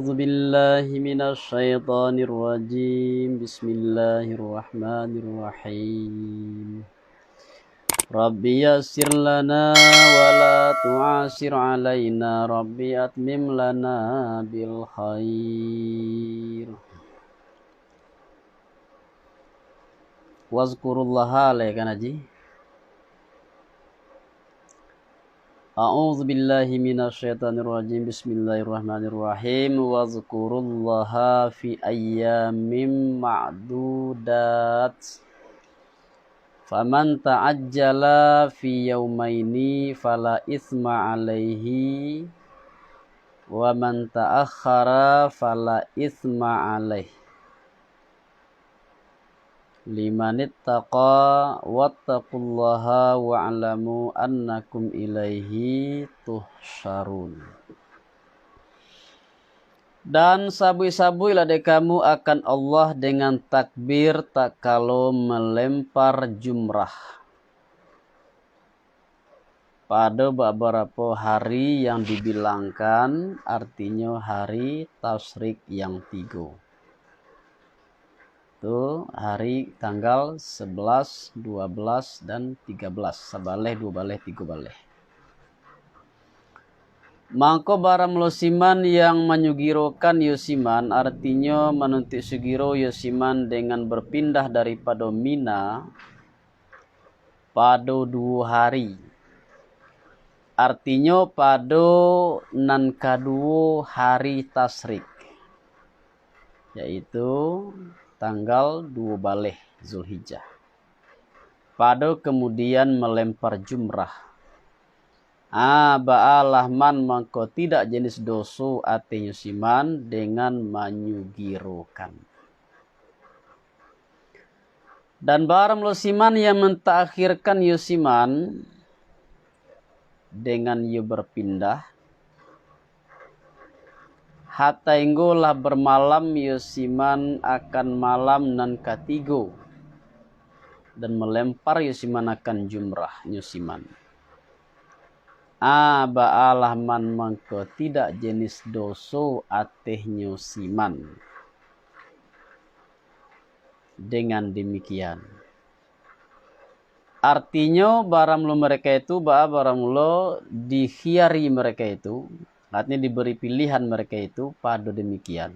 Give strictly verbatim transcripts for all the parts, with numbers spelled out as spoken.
أعوذ بالله من الشيطان الرجيم. بسم الله الرحمن الرحيم. رب يسر لنا ولا تعسر علينا. رب أتمم لنا بالخير. Wazkurullaha, lai kan, Haji? A'udzu billahi minasy syaithanir rajim. Bismillahirrahmanirrahim. Wazkurullaha fi ayyamin ma'dudat. Faman ta'ajjala fi yaumaini fala itsma alaihi, wa man ta'akhkhara fala itsma alaih. Liman ittaqa wattaqullaha wa'lamu annakum ilaihi tuhsyarun. Dan sabuik-sabuiklah dek kamu akan Allah dengan takbir tatkalo malempar jumrah. Pado babarapo hari yang dibilangkan, artinyo hari tasyrik yang tigo. Tu hari tanggal sebelas, dua belas, dan tiga belas. Sabaleh, duo baleh, tigo baleh. Mangko baramulo siman yang manyugirokan iyo siman, artinyo manuntuik sugiro iyo siman dengan berpindah daripado Mina, pado duo hari. Artinyo, pado nan kaduo hari tasyrik, yaitu tanggal duo baleh Zulhijjah. Pado kamudian malempar jumrah. Ah, baalah man mangko tidak jenis doso atehnyo siman dengan manyugirokan. Dan baramulo siman yang mentakhirkan iyo siman dengan iyo berpindah, hatainggo lah bermalam iyo siman akan malam nan katigo, dan malempar iyo siman akan jumrah nyo siman. Ah, baalah man mangko tidak jenis doso atehnyo siman. Dengan demikian, artinyo, baramulo mereka itu, baa baramulo dikhiari mereka itu, artinyo diberi pilihan mereka itu pado demikian.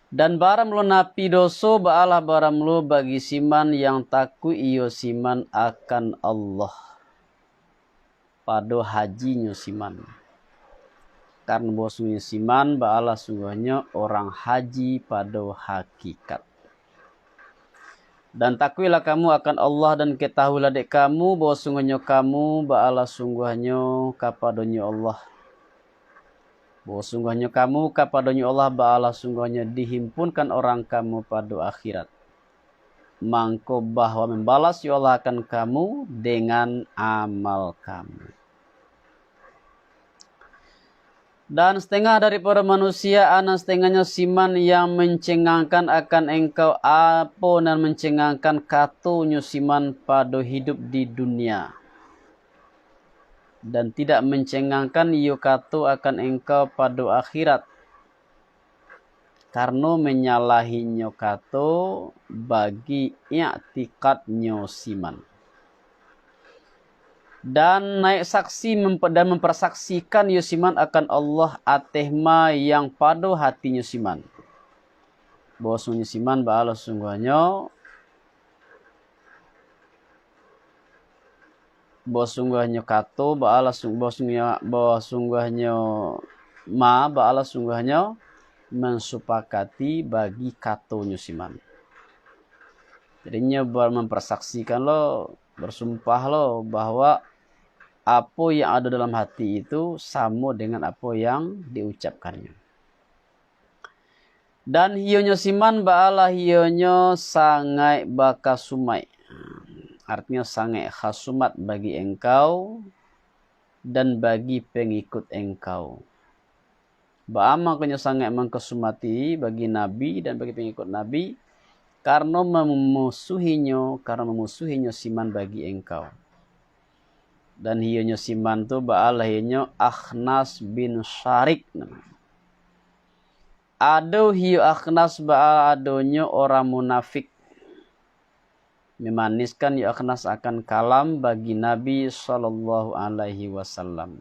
Dan baramulo napi doso, baalah baramulo bagi siman yang takuik iyo siman akan Allah pado hajinyo siman. Karano bahwasonyo siman baalah sungguahnyo urang haji pado hakikat. Dan takuiklah kamu akan Allah, dan katahuilah dek kamu bahwa sungguahnyo kamu baalah sungguahnyo kapadonyo Allah. Bahwa sungguahnyo kamu kapadonyo Allah baalah sungguahnyo dihimpunkan urang kamu pado akhirat. Mangko bahwa mambalas yo Allah akan kamu dengan amal kamu. Dan satangah daripado manusia, nan satangahnyo siman yang mancengangkan akan engkau, apo nan mancengangkan katonyo siman pado hidup di dunia, dan tidak mancengangkan iyo kato akan engkau pado akhirat, karano manyalahinyo kato bagi iktikadnyo siman. Dan naik saksi mempe-, dan mempersaksikan iyo siman akan Allah ateh ma yang pado hatinyo siman. Bahwasonyo siman baalah sungguahnyo, bahwasungguahnyo kato baalah sung-, bahwasungguahnyo, bahwasungguahnyo ma baalah sungguahnyo mansupakati bagi katonyo siman. Jadinyo bar-, mempersaksikan lo, bersumpah lo bahwa apo yang ado dalam hati itu samo dengan apo yang diucapkannyo. Dan hiyonyo siman baalah hiyonyo sangaik bakasumaik, artinyo sangaik khasumat bagi engkau dan bagi pengikut engkau. Baa mangkonyo sangaik mangkasumati bagi Nabi dan bagi pengikut Nabi? Karano mamusuhinyo, karano mamusuhinyo siman bagi engkau. Dan hiyonyo siman tu baa lah hiyonyo Akhnas bin Syarik namanya. Ado hiyo Akhnas baa adonyo orang munafik. Memaniskan yo Akhnas akan kalam bagi Nabi sallallahu alaihi wasallam.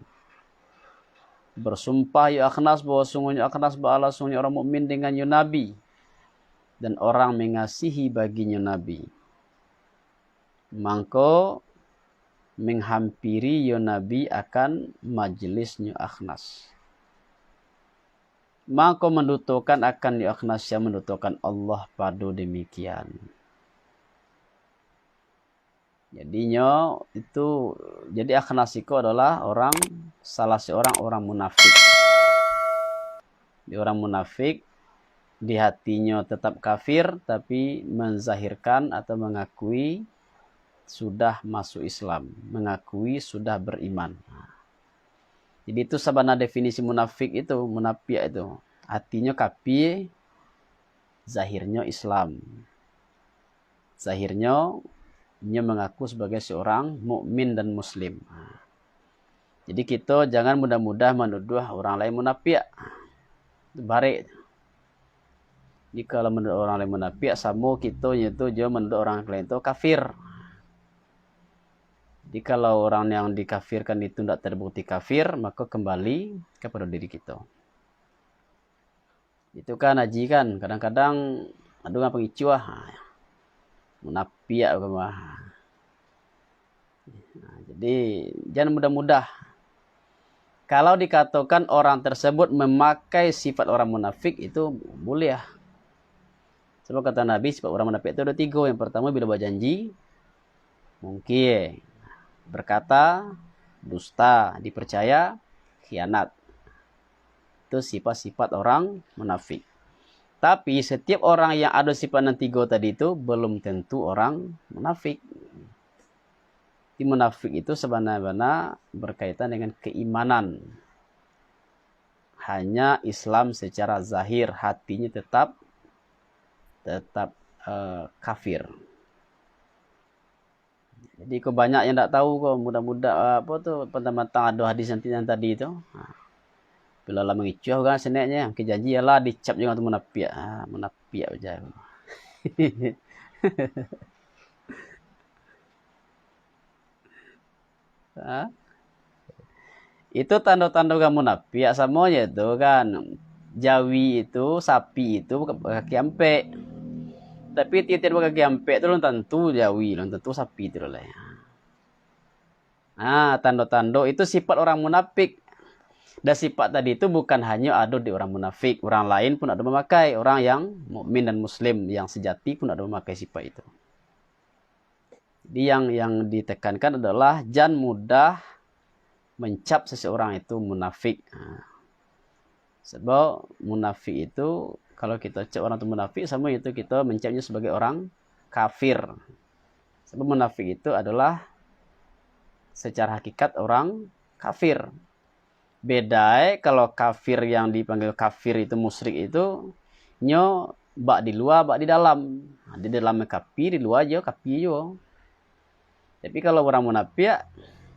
Bersumpah yo Akhnas bahwa sungguhnyo Akhnas baa lah sungguhnyo orang mukmin dengan yo Nabi, dan orang mengasihi baginyo Nabi. Mangko menghampiri yo Nabi akan majelisnyo Akhnas. Mangko mandutokan akan yo Akhnas yang mandutokan Allah pado demikian. Jadinyo itu, jadi Akhnas iko adalah orang, salah seorang orang munafik. Di orang munafik, di hatinyo tetap kafir, tapi menzahirkan atau mengakui sudah masuk Islam, mengakui sudah beriman. Jadi itu sabana definisi munafik itu, munapiak itu. Hatinyo kapie, zahirnyo Islam. Zahirnyo, inyo mangaku sabagai seorang mukmin dan muslim. Jadi kito jangan mudah-mudah manuduah orang lain munapiak. Itu barek. Jikalau manuduah orang lain munapiak, samo kitonyo tu jo manuduah orang lain tu kafir. Jadi kalau orang yang dikafirkan itu ndak terbukti kafir, maka kembali kepada diri kito. Itu kan haji kan, kadang-kadang ado urang pangicuah, ha, munapiak ko mah. Nah, jadi, jan mudah-mudah. Kalau dikatokan orang tersebut memakai sifat orang munafik, itu buliah. Sabab kata Nabi, sifat orang munafik itu ado tigo. Yang partamo, bilo bajanji, mungkir. Berkata, dusta, dipercaya, khianat. Itu sifat-sifat orang munafik. Tapi, setiap orang yang ado sifat nan tigo tadi tu, belum tentu orang munafik. Jadi, munafik itu sabana-bana berkaitan dengan keimanan. Hanya Islam secara zahir, hatinyo tetap, tetap, eh, kafir. Jadi, ko banyak yang ndak tahu ko, mudah-mudah, eh, apo tu, patang-patang ado hadis nanti yang tadi tu. Ha. Bilo lah mangicuah urang seneknyo, mungkin janji lah dicap jo urang tu munapiak. Ha, munapiak bajalan. Ha? Itu tando-tando urang munapiak samo je tu kan. Jawi itu, sapi itu bakaki ampek. Tapi tiap-tiap bakaki ampek tu alun tantu jawi, alun tantu sapi tu lai. Ah, tando-tando itu sifat orang munafik. Dan sifat tadi itu bukan hanya ado di orang munafik, orang lain pun ado memakai. Orang yang mukmin dan muslim yang sejati pun ado memakai sifat itu. Jadi yang, yang ditekankan adalah jan mudah mencap seseorang itu munafik. Ha. Sebab munafik itu, kalau kita cap orang tu munafik, samo itu kita mencapnya sebagai orang kafir. Sebab munafik itu adalah secara hakikat orang kafir. Bedae kalau kafir yang dipanggil kafir itu, musyrik itu, nyo bak di lua, bak di dalam. Di dalam kapi, di lua jo kapi juo. Tapi kalau orang munapiak,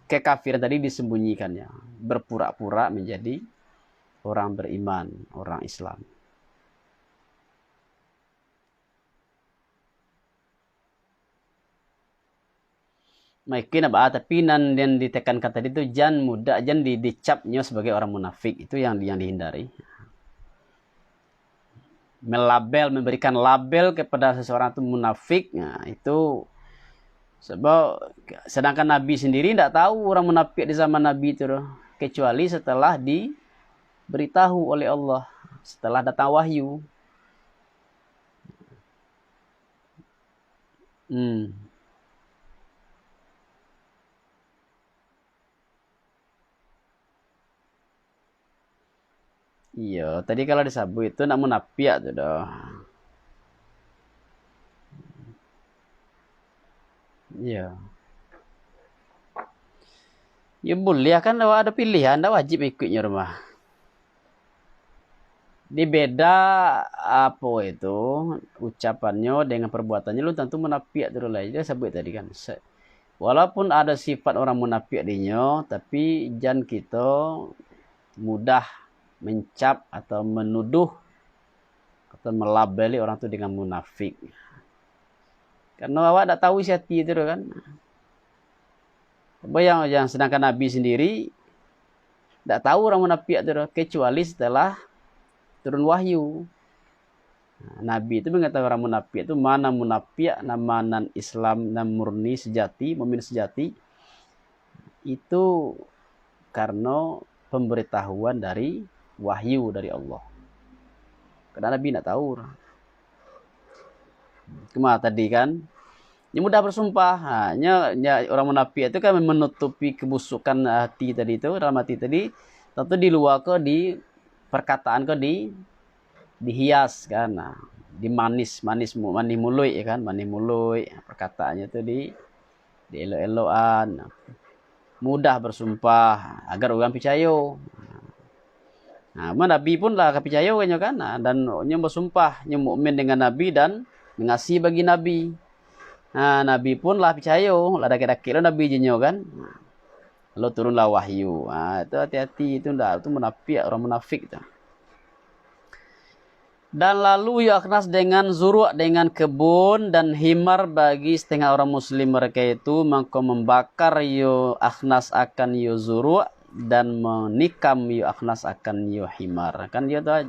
kekafiran tadi disembunyikannya, berpura-pura menjadi orang beriman, orang Islam. Mungkin apa, tapi nan, yang ditekankan tadi tu jan mudah, jan di, dicapnyo sebagai orang munafik. Itu yang, yang dihindari. Melabel, memberikan label kepada seseorang tu munafik, nah, itu sebab sedangkan Nabi sendiri ndak tahu orang munafik di zaman Nabi tu doh, kecuali setelah diberitahu oleh Allah, setelah datang wahyu. Hmm. Iyo, tadi kalau disabuik tu nak munapiak tu doh. Iyo. Yo buliah kan, awak ado pilihan, ndak wajib ikuiknyo rumah. Di beda, apo itu, ucapannyo dengan perbuatannyo, alun tantu munapiak tu lai. Dia sabuik tadi kan, se-, Walaupun ada sifat orang munafik dinyo, tapi jan kito mudah mencap atau menuduh atau melabeli orang tu dengan munafik. Karena awak dak tahu isi hati tu kan. Apa yang, yang sedangkan Nabi sendiri dak tahu orang munafik tu, kecuali setelah turun wahyu. Nah, Nabi tu mengetahui orang munafik tu, mana munafik, nama nan Islam, nan murni, sejati, mukmin sejati, itu karena pemberitahuan dari wahyu dari Allah. Karena Nabi nak tahu. Kemana tadi kan? Nyo mudah bersumpah. Ha, nyo, nyo orang munafik tu kan menutupi kebusukan hati tadi tu, dalam hati tadi. Tentu di luar ko di perkataan ko di dihias kan. Nah, di manis, manis mu-, manih muluik ya kan, manih muluik. Perkataannyo tu di dielok-elokan, mudah bersumpah agar urang picayo. Nah, Nabi pun lah ka picayo kanyo kan, nah, dan nyo bersumpah, nyo mukmin dengan Nabi dan mengasihi bagi Nabi. Nah, Nabi pun lah picayo, lah dakek-dakek lo Nabi jo nyo kan. Nah, lalu turunlah wahyu. Nah, itu hati-hati, itu ndak, itu munafik, orang munafik tu. Dan lalu Yohanes dengan Zuruk dengan kebun dan himar bagi setengah orang muslim mereka itu, mangko mambakar Yohanes akan yo Zuruk dan manikam Yohanes akan yo himar. Kan iyo tu,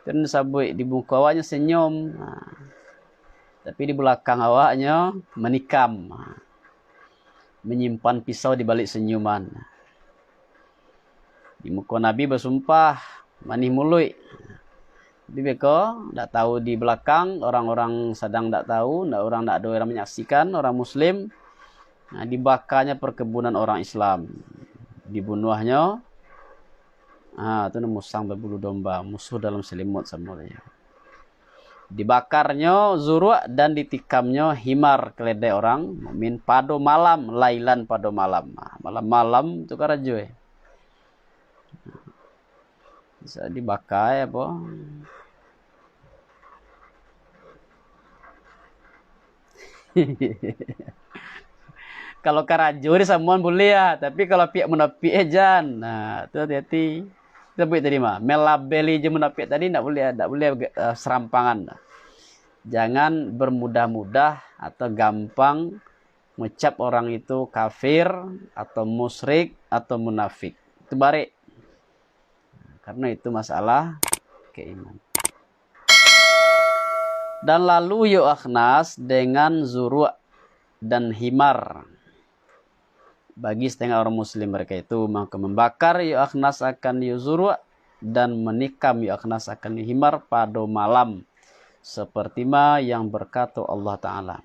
kan sabuik di muko awaknyo senyum, ha, tapi di balakang awaknyo manikam, ha, manyimpan pisau di balik senyuman. Di muko Nabi basumpah, manih muluik. Tapi beko, ndak tahu di balakang, orang-orang sadang ndak tahu, ndak, urang ndak ado urang manyaksikan, orang muslim, nah, dibakanyo perkebunan orang Islam. Dibunuahnyo, ha, tu nan musang babulu domba, musuh dalam salimut samo tu nyo. Dibakarnyo Zuruk dan ditikamnyo himar keledai orang mukmin pado malam, lailan pado malam. Ha, malam-malam tu karajo, eh. Bisa dibaka, eh, apo? Kalau karajo di samuan buliah, tapi kalau pihak munafik, eh, jan. Nah, tu hati-hati. Sabuik tadi mah, melabeli jo munafik tadi ndak buliah, ndak buliah, eh, serampangan. Jangan bermudah-mudah atau gampang ngucap orang itu kafir atau musyrik atau munafik. Itu barek. Karena itu masalah keimanan. Dan lalu Yohanes dengan Zuruk dan himar bagi setengah orang muslim mereka itu, maka membakar Yohanes akan yo Zuruk dan menikam Yohanes akan yo himar pado malam, seperti ma yang berkato Allah Ta'ala.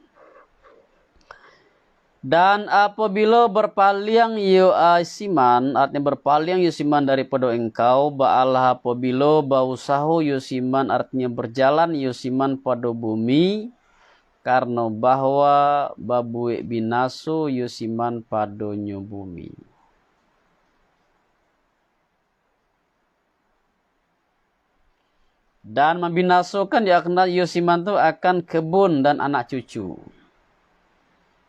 Dan apabilo berpaliang yo, ah, siman, artinyo berpaliang yo siman daripado engkau, baalah apabilo bausaho yo siman, artinyo berjalan yo siman pado bumi, karano bahwa babuek binaso yo siman padonyo bumi. Dan mambinasokan di akna Yosiman tu akan kebun dan anak cucu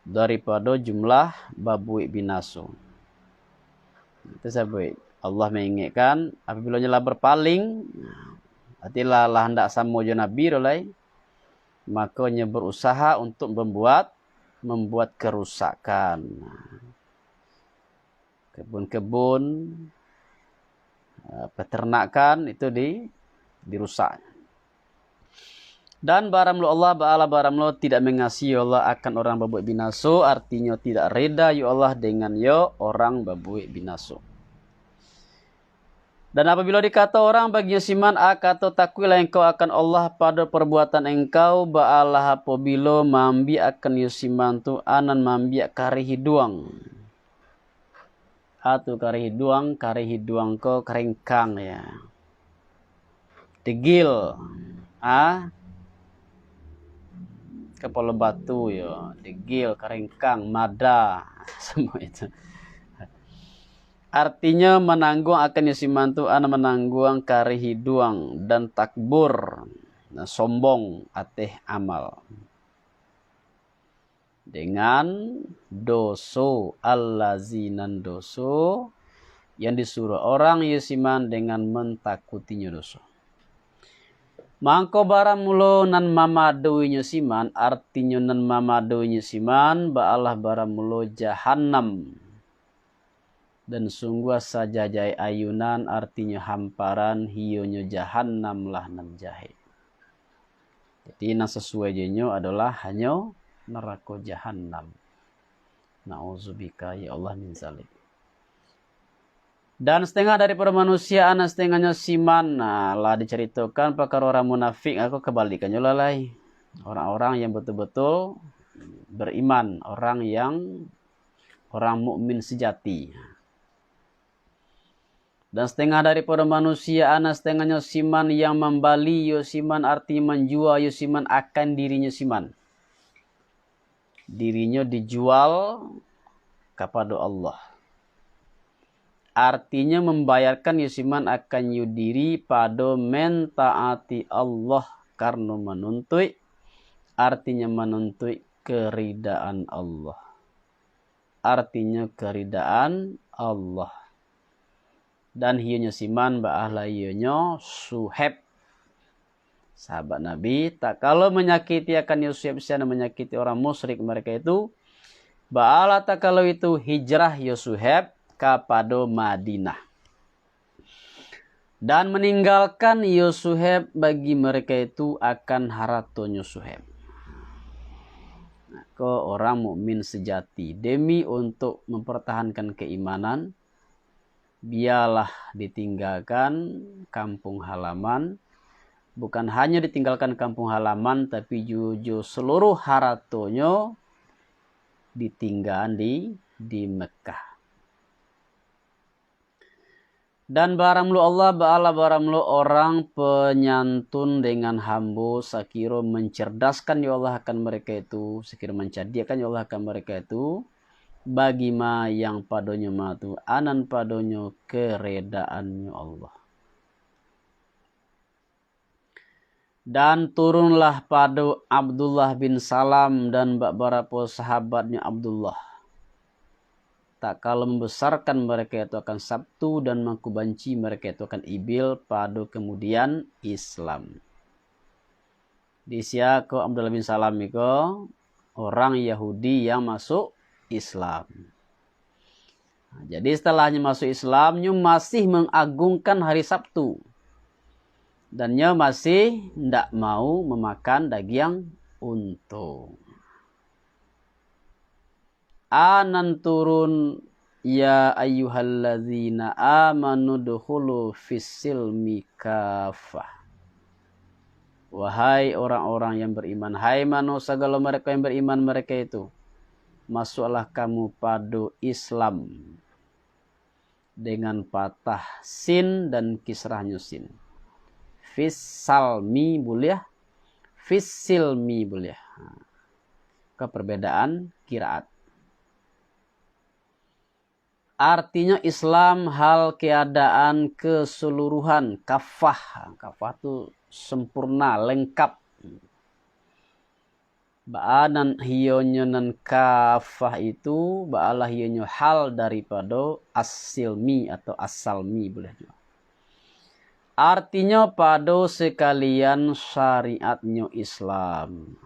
daripado jumlah babuek binaso. Itu sabuik. Allah maingatkan, apabila nyo lah berpaling, arti lah, lah ndak samo jo Nabi tu lai, mako nyo berusaha untuk membuat, membuat kerusakan. Kebun-kebun, eh, peternakan itu di, dirusak. Dan baramlo Allah Ba'ala baramlo tidak mengasihi Allah akan orang babuek binaso, artinyo tidak reda yo Allah dengan yo orang babuek binaso. Dan apabila dikato orang bagi Yosiman, a kato takuilah engkau akan Allah pado perbuatan engkau, baalah apabilo maambiak akan Yosiman tu, a nan maambiak karih iduang. A tu karih iduang, karih iduang ko karingkang ya. Degil. A. Kapalo batu yo. Degil, karingkang, mada. Semua itu. Artinyo manangguang akan Yosiman tu, a nan manangguang karih iduang dan takbur, sombong ateh amal. dengan doso, allazi nan doso, yang disuruh orang iyo siman dengan mentakutinyo doso. Mangko baramulo nan mamadoinyo siman, artinyo nan mamadoinyo siman, baalah baramulo jahanam. Dan sungguah sajajai ayunan, artinyo hamparan, hiyonyo jahanam lah nan jahek. Jadi, nan sasuai jo inyo adolah hanyo narako jahanam. Na'udzubika, ya Allah, min zalik. Dan satangah daripado manusia, nan satangahnyo siman, nah, lah dicaritokan pakaro urang munafik, aku kabalikannyo lah lai. Orang-orang yang betul-betul beriman, orang yang, orang mukmin sejati. Dan satangah daripado manusia, nan satangahnyo siman, yang mambali yo siman, arti manjua yo siman akan dirinyo siman. Dirinyo dijual kapado Allah. Artinyo, mambayarkan yo siman akan yo diri pado mentaati Allah karano manuntuik, artinyo manuntuik keridaan Allah. Artinyo keridaan Allah. Dan hiyonyo siman baalah hiyonyo Suhaib. Sahabat Nabi, tak kalau manyakiti akan yo Suhaib, sian manyakiti orang musyrik mereka itu, baalah tak kalau itu hijrah yo Suhaib kapado Madinah. Dan maninggalkan yo Suhaib bagi mereka itu akan haratonyo Suhaib. Mako, orang mukmin sejati, demi untuk mempertahankan keimanan, bialah ditinggalkan kampung halaman. Bukan hanyo ditinggalkan kampung halaman, tapi ju-, jo seluruh haratonyo ditinggaan di, di Mekah. Dan baramulo Allah, baalah baramulo orang penyantun dengan hambo, sakiro mencerdaskan yo Allah akan mereka itu, sakiro mancadiakkan yo Allah akan mereka itu, bagi ma yang padonyo ma tu, anan padonyo keredaannyo Allah. Dan turunlah pado Abdullah bin Salam dan babarapo sahabatnyo Abdullah. Tak kalau membesarkan mereka itu akan Sabtu dan mangkubanci mereka itu akan ibil pado kemudian Islam. Di sia ko Abdullah bin Salam iko orang Yahudi yang masuk Islam. Nah, jadi, setelahnyo masuk Islam, nyo masih mengagungkan hari Sabtu. Dan nyo masih ndak mau mamakan dagiang unto. Anan turun, "Ya ayyuhallazina amanu dukhulu fis silmi kafah." Wahai orang-orang yang beriman, hai mano sagalo mereka yang beriman mereka itu, masuklah kamu pado Islam dengan patah sin dan kisrahnyo sin. Fis salmi buliah, fis silmi buliah. Ka perbedaan kiraat. Artinyo Islam hal keadaan keseluruhan, kafah. Kafah tu sempurna, lengkap. Baa nan hiyonyo nan kafah itu, baalah hiyonyo hal daripado as-silmi atau as-salmi, buliah juo. Artinyo pado sakalian syariatnyo Islam.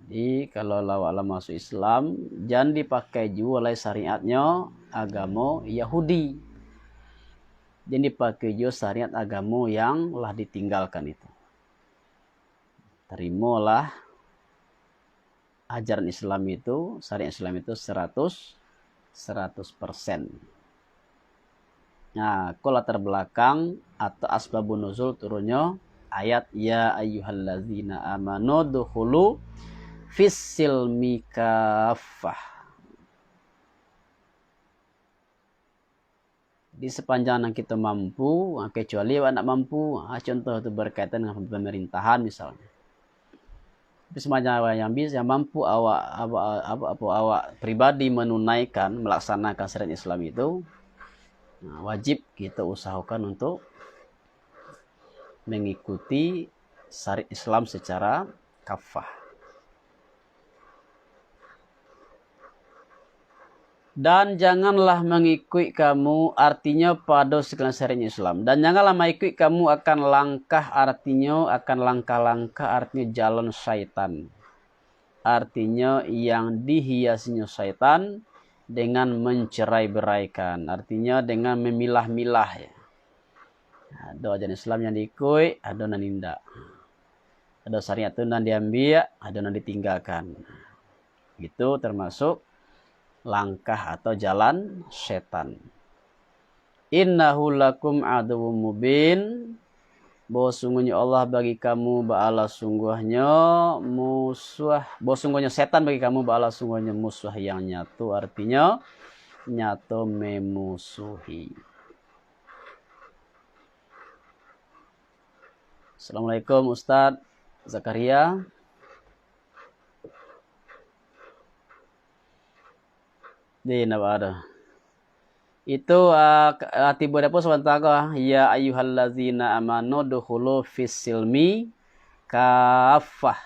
Jadi, kalau lah awak lah masuk Islam, jan dipakai juo lai syariatnyo agamo Yahudi. Jan dipakai juo syariat agamo yang lah ditinggalkan itu. Tarimolah ajaran Islam itu, syariat Islam itu seratus, seratus persen. Nah, ko latar belakang atau asbabun nuzul turunnyo ayat, "Ya ayyuhallazina amanu dukhulu fis silmi kafah." Di sepanjang nan kito mampu, ah, kecuali awak ndak mampu, ah, contoh tu berkaitan dengan pemerintahan misalnya. Tapi sepanjang awak yang bisa, yang mampu awak, awak, awak, awak pribadi menunaikan, melaksanakan syariat Islam itu, nah, wajib kita usahakan untuk mengikuti syariat Islam secara kafah. Dan janganlah mangikuik kamu, artinyo pado sakalian syariat Islam. Dan janganlah mangikuik kamu akan langkah, artinyo akan langkah-langkah, artinyo jalan syaitan. Artinyo yang dihiasinyo syaitan dengan mencerai-beraikan. Artinyo dengan memilah-milah, ya. Ado ajaran Islam yang diikuik, ado nan indak. Ado syariat tu nan diambiak, ado nan ditinggakan. Itu termasuk langkah atau jalan setan. Innahu lakum aduwwum mubin. Bahwa sungguhnyo Allah bagi kamu baalah sungguhnyo musuh, bahwa sungguhnyo setan bagi kamu baalah sungguhnyo musuh yang nyato, artinyo nyato memusuhi. Assalamualaikum, Ustaz Zakaria. Di, ndak ada. Itu, ah, k-, ah, tibo dapur sabanta ko, ah. "Ya ayyuhallazina amanu dukhulu fis silmi kafah.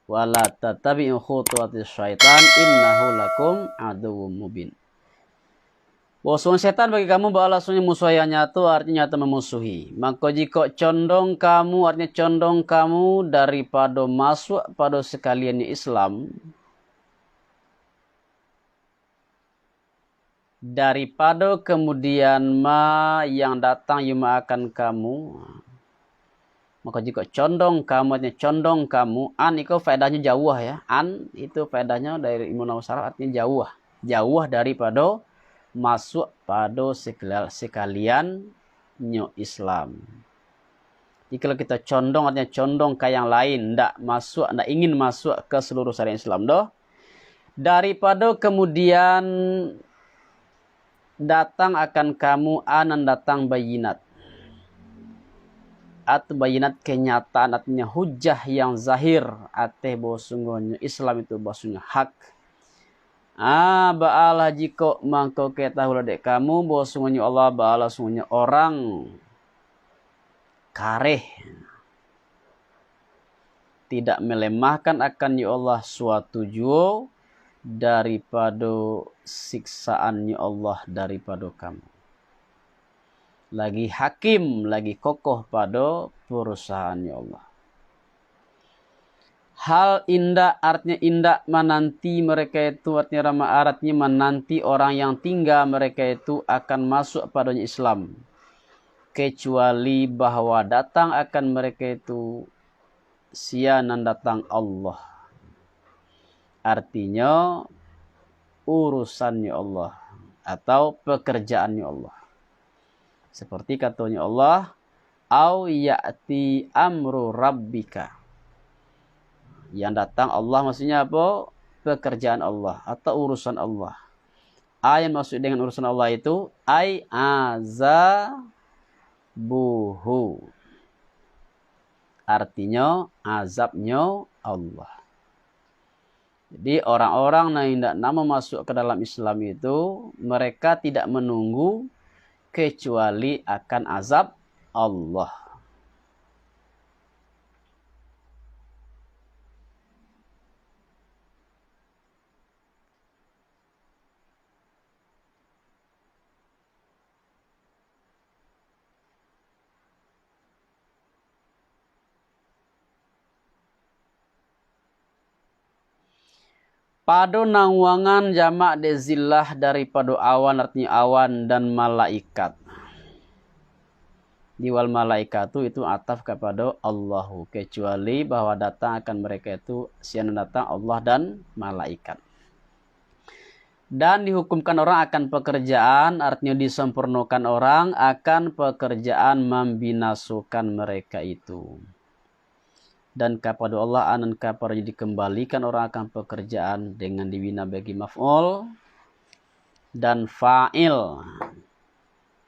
Wala tattabi'u khutuwatis syaitan, innahu lakum aduwwum mubin." Bahwasanya setan bagi kamu baalah sungguhnyo musuh yang nyato, artinyo nyato memusuhi. Mako, jikok condong kamu, artinyo condong kamu daripado masuak pado sakaliannyo Islam, daripado kamudian ma yang datang yo maakan kamu, mako, jikok condong kamu, artinyo condong kamu, an iko faedahnyo jauah, ya. An itu faedahnyo dari ilmu nahwu saraf, artinyo jauah. Jauah daripado masuak pado sekalian, sekaliannyo Islam. Jikalau kito condong, artinyo condong ka yang lain, ndak masuak, ndak ingin masuak ka saluruh syariat Islam doh, daripado kamudian datang akan kamu a nan datang bayinat, atau bayinat kenyataan, artinyo hujah yang zahir ateh bahwa sungguhnyo Islam itu bahwasanya hak. Ah, baalah jikok mangko katahuilah dek kamu bahwa sungguhnyo Allah baalah sungguhnyo orang kareh. Tidak melemahkan akan yo Allah suatu juo daripado siksaan yo Allah daripado kamu. Lagi hakim, lagi kokoh pado perusahaan yo Allah. Hal indak, artinyo indak mananti mereka itu, artinyo rama-, artinyo mananti orang yang tingga mereka itu akan masuak padonyo Islam, kecuali bahwa datang akan mereka itu sia nan datang Allah. Artinyo, urusannyo Allah atau pekerjaannyo Allah. Seperti katonyo Allah, "Au ya'ti amru rabbika." Yang datang Allah maksudnya apo? Pekerjaan Allah atau urusan Allah. A yang maksud dengan urusan Allah itu, ai azabuhu. Artinyo, azabnyo Allah. Jadi, orang-orang nan indak namo masuak ka dalam Islam itu, mereka tidak menunggu kecuali akan azab Allah. Pado naungan jamak dek zillah daripado awan, artinyo awan dan malaikat. Di wal malaikatu itu ataf kapado Allahu, kecuali bahwa datang akan mereka itu, sian datang Allah dan malaikat. Dan dihukumkan orang akan pekerjaan, artinyo disempurnokan orang akan pekerjaan mambinasokan mereka itu. Dan kapado Allah anan kapadonyo dikembalikan orang akan pekerjaan dengan dibina bagi maf'ul dan fa'il.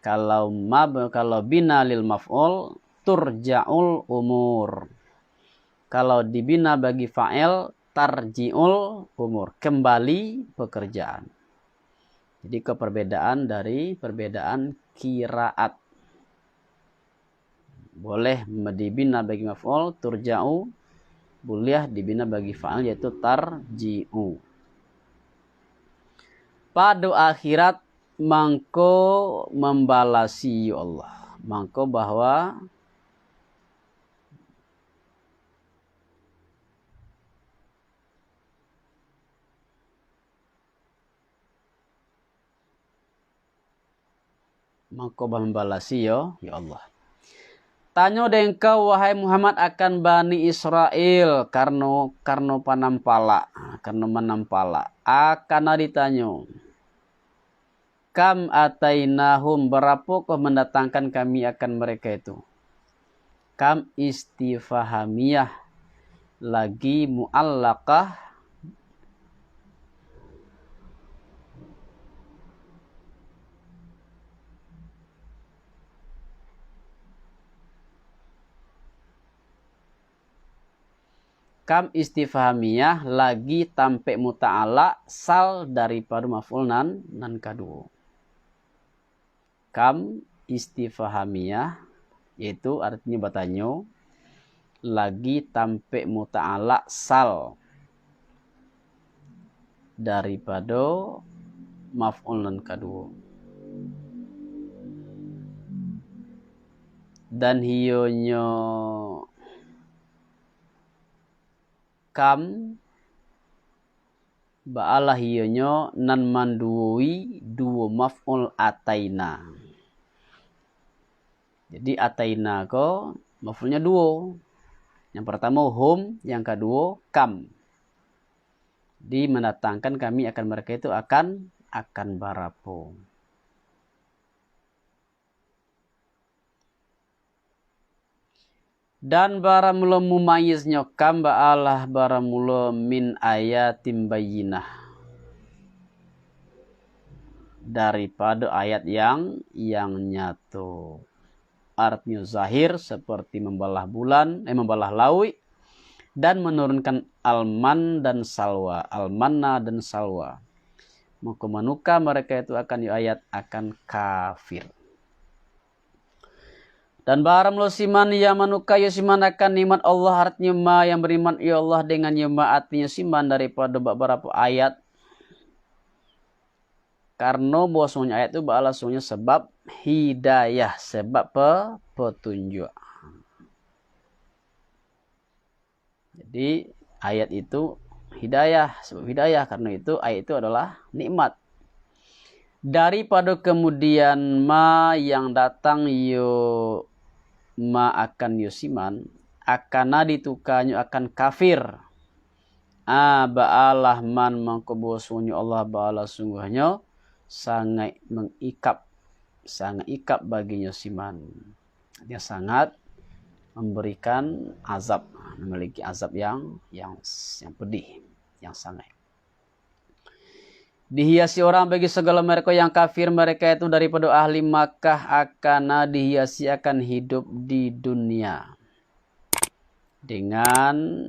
Kalau mab-, kalau bina lil maf'ul, turja'ul umur. Kalau dibina bagi fa'il, tarji'ul umur, kembali pekerjaan. Jadi, ko perbedaan dari perbedaan qiraat. Boleh me-, dibina bagi maf'ul, turja'u, buliah dibina bagi fa'il, yaitu tarji'u. Pado akhirat mangko mambalasi, ya Allah. Mangko bahwa Mangko bambalasi, yo, ya Allah. Tanyo dek engkau, wahai Muhammad, akan Bani Israel, karano, karano panampalak, karano manampalak. Akan ditanyo, "Kam atainahum, barapokoh mandatangkan kami akan mereka itu?" Kam istifahamiyah, lagi muallakah. Kam istifahamiyah, lagi tampek muta'alak sal daripado maf'ul nan, nan kaduo. Kam istifahamiyah, yaitu artinyo batanyo, lagi tampek muta'alak sal daripado maf'ul nan kaduo. Dan hiyonyo kam, baalah iyonyo nan manduoi duo maf'ul ataina. Jadi, ataina ko maf'ulnyo duo. Yang partamo hum, yang kaduo kam. Jadi, mandatangkan kami akan mereka itu akan, akan barapo. Dan baramulo mumayiznyo kam baalah baramulo min ayatin bayyinah, daripado ayat yang, yang nyato. Artinyo zahir, seperti mambalah bulan, eh, mambalah lauik, dan manurunkan alman dan salwa, almanna dan salwa. Mangko manuka mereka itu akan yo ayat akan kafir. Dan baramulo siman yang manuka yo siman akan nikmat Allah, artinyo ma yang banikmat yo Allah dengan yo ma, artinyo siman daripado babarapo ayat. Karano bahwasonyo ayat tu baalah sungguhnyo sabab hidayah, sabab pe-, petunjuk. Jadi, ayat itu hidayah, sabab hidayah, karano itu ayat itu adalah nikmat. Daripado kamudian ma yang datang yo ma akan yo siman, akana ditukanyo akan kafir. A, baalah man mangko bahwasonyo Allah baalah sungguhnyo sangaik mangikap, sangaik ikap baginyo siman. Dia sangat memberikan azab, memiliki azab yang, yang, yang pedih, yang sangat. Dihiasi orang bagi segala mereka yang kafir, mereka itu daripado ahli Makkah, akana dihiasi akan hidup di dunia dengan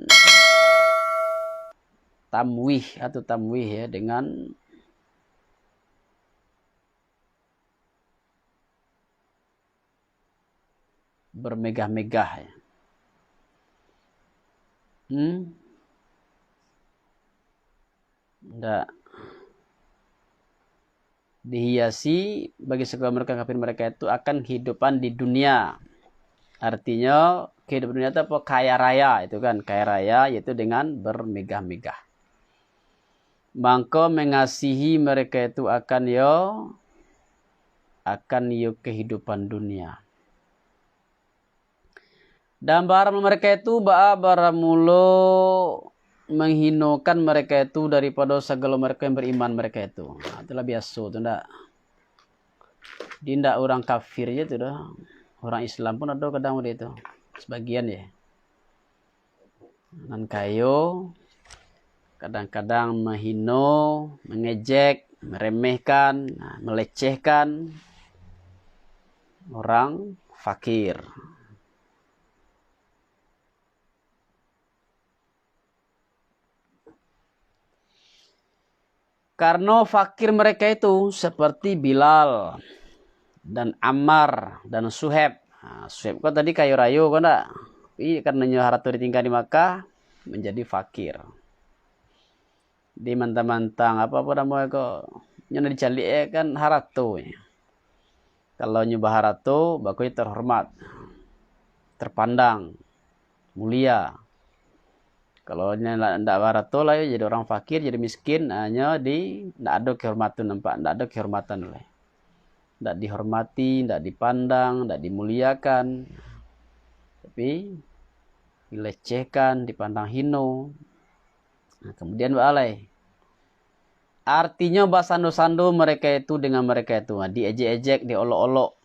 tamwih atau tamwih, ya, dengan bermegah-megah, ya. Hmm? Ndak. Dihiasi bagi segala mereka kafir mereka itu akan kehidupan di dunia. Artinyo, kehidupan dunia itu apa? Kaya raya itu kan. Kaya raya yaitu dengan bermegah-megah. Mangko mengasihi mereka itu akan yo, akan yo kehidupan dunia. Dan baramulo mereka itu, baa baramulo menghinokan mereka itu daripado sagalo mereka yang beriman mereka itu. Nah, itulah biaso tu, ndak? Di ndak urang kafir je tu doh. Urang Islam pun ado kadang model itu. Sebagian je. Nan kayo, kadang-kadang mahino, mangejek, meremehkan, nah, melecehkan orang fakir. Karano fakir mereka itu seperti Bilal dan Ammar dan Suhaib. Nah, Suhaib ko tadi kayo rayo ko ndak? Tapi karanonyo harato ditingga di Makkah, manjadi fakir. Di mantang-mantang, apo, apo namo ko, nyo nan dicaliak kan harato. Kalau nyo baharato, bakonyo terhormat, terpandang, mulia. Kalau nyo ndak, ndak baharato lah, jadi orang fakir, jadi miskin, ah, nyo di, ndak ado kehormatan nampak, ndak ado kehormatan lai. Ndak dihormati, ndak dipandang, ndak dimuliakan. Tapi dilecehkan, dipandang hino. Nah, kemudian baa lai? Artinyo basando-sando mereka itu dengan mereka itu, diejek-ejek, diolok-olok,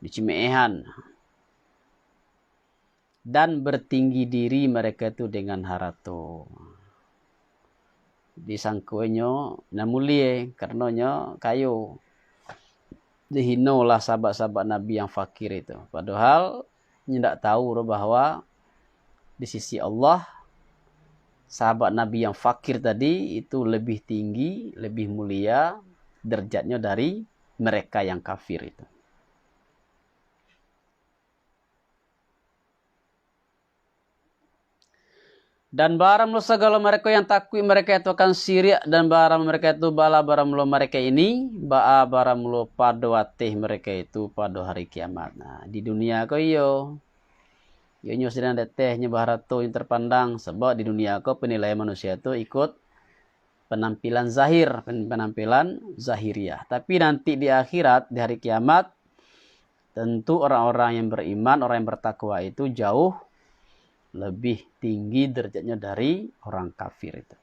dicimeehan. Dan bertinggi diri mereka itu dengan harato. Disangko inyo nan mulie, karano nyo kayo. Dihinolah sahabat-sahabat Nabi yang fakir itu. Padahal inyo ndak tahu doh bahwa di sisi Allah, sahabat Nabi yang fakir tadi itu lebih tinggi, lebih mulia derajatnyo dari mereka yang kafir itu. Dan bara mulo sagalo mereka yang takuik mereka itu akan sirik, dan bara mereka itu bala bara mulo mereka ini, baa bara mulo pado ateh mereka itu pado hari kiamat. Nah, di dunia ko iyo, iyo nyo sadang deteh, nyo baharato, nyo terpandang, sabab di dunia ko penilaian manusia tu ikut penampilan zahir, pen-, penampilan zahiriah. Tapi nanti di akhirat, di hari kiamat, tentu orang-orang yang beriman, orang yang bertakwa itu jauh lebih tinggi derajatnya dari orang kafir itu.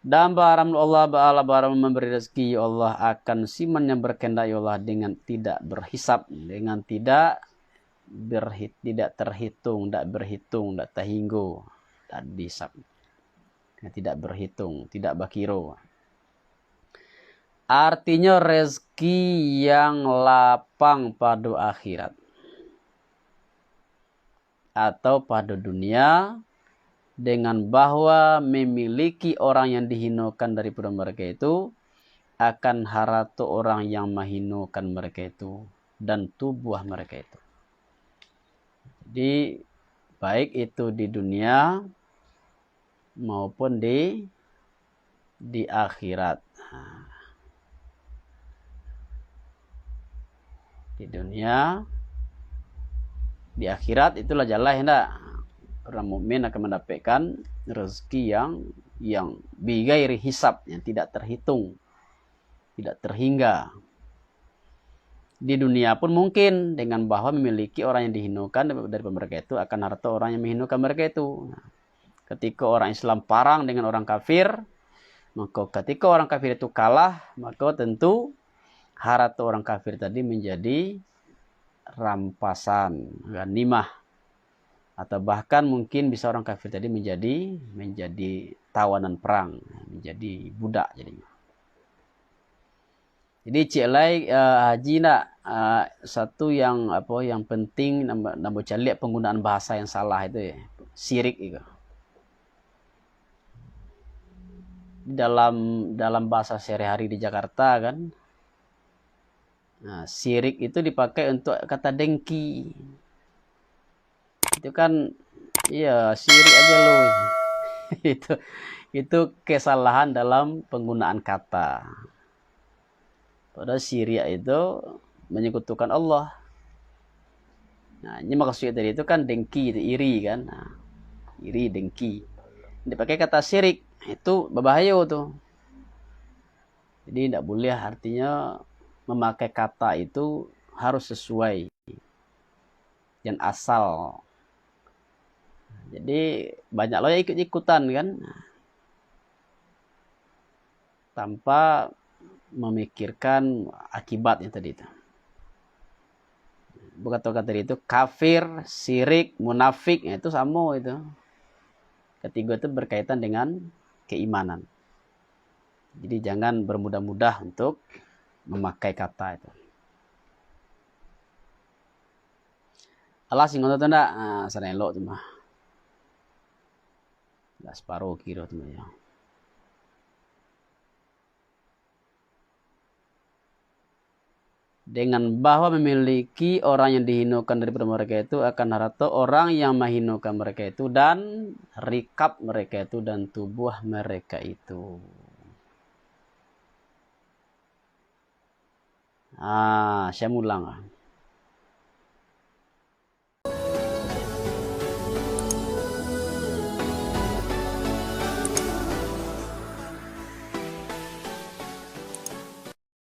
Dan bara mulo Allah Ba'ala bara memberi rezeki, ya Allah, akan siman yang berkehendak, ya Allah, dengan tidak berhisab, dengan tidak berhi-, tidak terhitung, tidak berhitung, tidak terhinggo, tidak dihisab. Yang tidak berhitung, tidak bakiro. Artinyo, rezeki yang lapang pado akhirat atau pado dunia, dengan bahwa memiliki orang yang dihinokan daripado mereka itu, akan harato orang yang mahinokan mereka itu, dan tubuah mereka itu. Jadi, baik itu di dunia maupun di, di akhirat. Di dunia, di akhirat, itulah jaleh ndak? Orang mukmin akan mendapatkan rezeki yang, yang bighairi hisab, yang tidak terhitung, tidak terhingga. Di dunia pun mungkin, dengan bahwa memiliki orang yang dihinokan dari mereka itu akan harato orang yang menghinokan mereka itu. Nah, ketika orang Islam parang dengan orang kafir, maka ketika orang kafir itu kalah, maka tentu harato orang kafir tadi menjadi rampasan, ghanimah. Atau bahkan mungkin bisa orang kafir tadi menjadi, menjadi tawanan perang, menjadi budak jadinya. Jadi, ciek lai, eh, Haji nak, eh, satu yang, apo, yang penting, nan ambo, nan ambo caliak penggunaan bahasa yang salah itu, ya. Sirik itu. Dalam, dalam bahasa sehari-hari di Jakarta kan, nah, sirik itu dipakai untuk kata dengki. Itu kan, iya, sirik aja lu. Itu, itu kesalahan dalam penggunaan kata. Padahal sirik itu menyekutukan Allah. Nah, ini maksudnya tadi itu kan dengki, itu iri kan. Nah, iri, dengki. Dipakai kata sirik, itu berbahaya tu. Jadi, tidak boleh, artinya, memakai kata itu harus sesuai dan asal. Jadi, banyak lo yang ikut-ikutan kan, tanpa memikirkan akibatnya tadi itu. Bukan kata tadi itu kafir, sirik, munafik, ya, itu sama itu. Ketiga itu berkaitan dengan keimanan. Jadi, jangan bermudah-mudah untuk memakai kata itu. Alah, singgo tu ndak? Ah, sadang elok tu mah. Lah, separuh kiro tu mah, ya. Dengan bahwa memiliki orang yang dihinokan daripada mereka itu akan harato orang yang mahinokan mereka itu dan rikap mereka itu dan tubuah mereka itu. Ah, saya mulang.